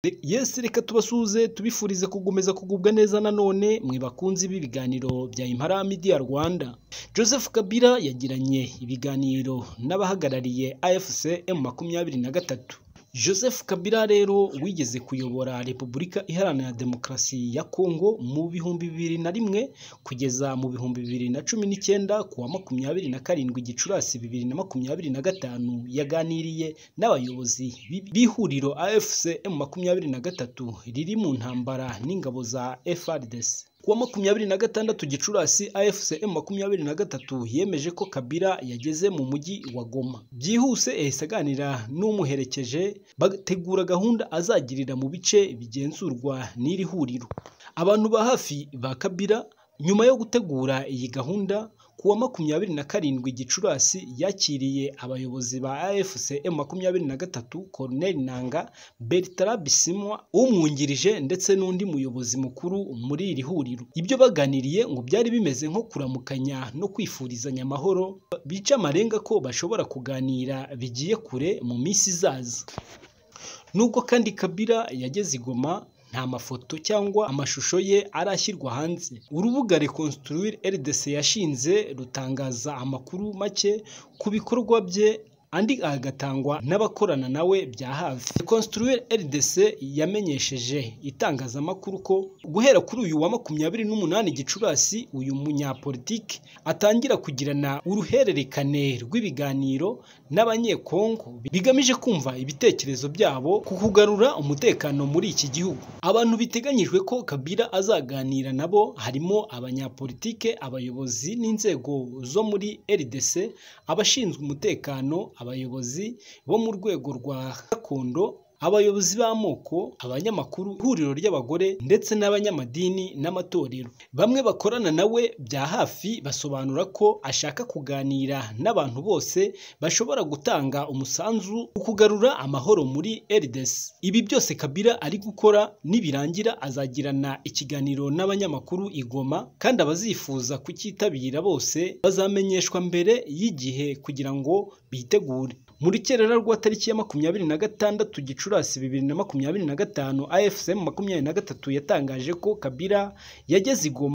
Yes, reka tubasuhuze tubifurize kugomeza kugubwa neza nanone mwe bakunzi b'ibiganiro bya Impara Media Rwanda. Joseph Kabila yagiranye ibiganiro n'abahagarariye AFC M23. Joseph Kabila rero wigeze kuyobora Repubulika Iharanira Demokarasi ya Kongo mu 2001 kugeza mu 2019 kuwa 27 Gicurasi 2025 yaganiriye n'abayobozi b'ihuriro AFC M23 riri mu ntambara n'ingabo za FARDC. Kuwa 26 Gicurasi AFC M23 yemeje ko Kabila yageze mu mujyi wa Goma. Byihuse yahise aganira n'umuherekeje bategura gahunda azagirira mu bice bigenzurwa n'iri huriro. Abantu ba hafi ba Kabila nyuma yo gutegura iyi gahunda kuwa 27 Gicurasi yakiriye abayobozi ba AFC M23 Colonel Nanga, Bertrand Bisimwa umwungirije ndetse n'undi muyobozi mukuru muri iri huriro. Ibyo baganiriye ngo byari bimeze nko kuramukanya no kwifurizanya amahoro, bica amarenga ko bashobora kuganira bigiye kure mu minsi izaza. Nubwo kandi Kabila yageze i Goma, nta mafoto cyangwa amashusho ye arashyirwa hanze. Urubuga Reconstruire RDC yashinze rutangaza amakuru make ku bikorwa bye, andi agatangwa n'abakorana nawe bya hafi. Reconstruire RDC yamenyesheje itangazamakuru ko guhera kuri uyu wa 28 Gicurasi uyu munyapolitiki atangira kugirana uruhererekane rw'ibiganiro n'Abanyekongo bigamije kumva ibitekerezo byabo ku kugarura umutekano muri iki gihugu. Abantu biteganyijwe ko Kabila azaganira nabo harimo abanyapolitike, abayobozi n'inzego zo muri RDC, abashinzwe umutekano, abayobozi bo mu rwego rwa gakondo, abayobozi b'amoko, abanyamakuru, ihuriro ry'abagore ndetse n'abanyamadini n'amatorero. Bamwe bakorana nawe bya hafi basobanura ko ashaka kuganira n'abantu bose bashobora gutanga umusanzu mu kugarura amahoro muri RDC. Ibi byose Kabila ari gukora nibirangira azagirana ikiganiro n'abanyamakuru i Goma, kandi abazifuza kucyitabira bose bazamenyeshwa mbere y'igihe kugira ngo bitegure. Mu rukerera rwa tariki ya 26 Gicurasi 2025 AFC M23 yatangaje ko Kabila yageze i Goma.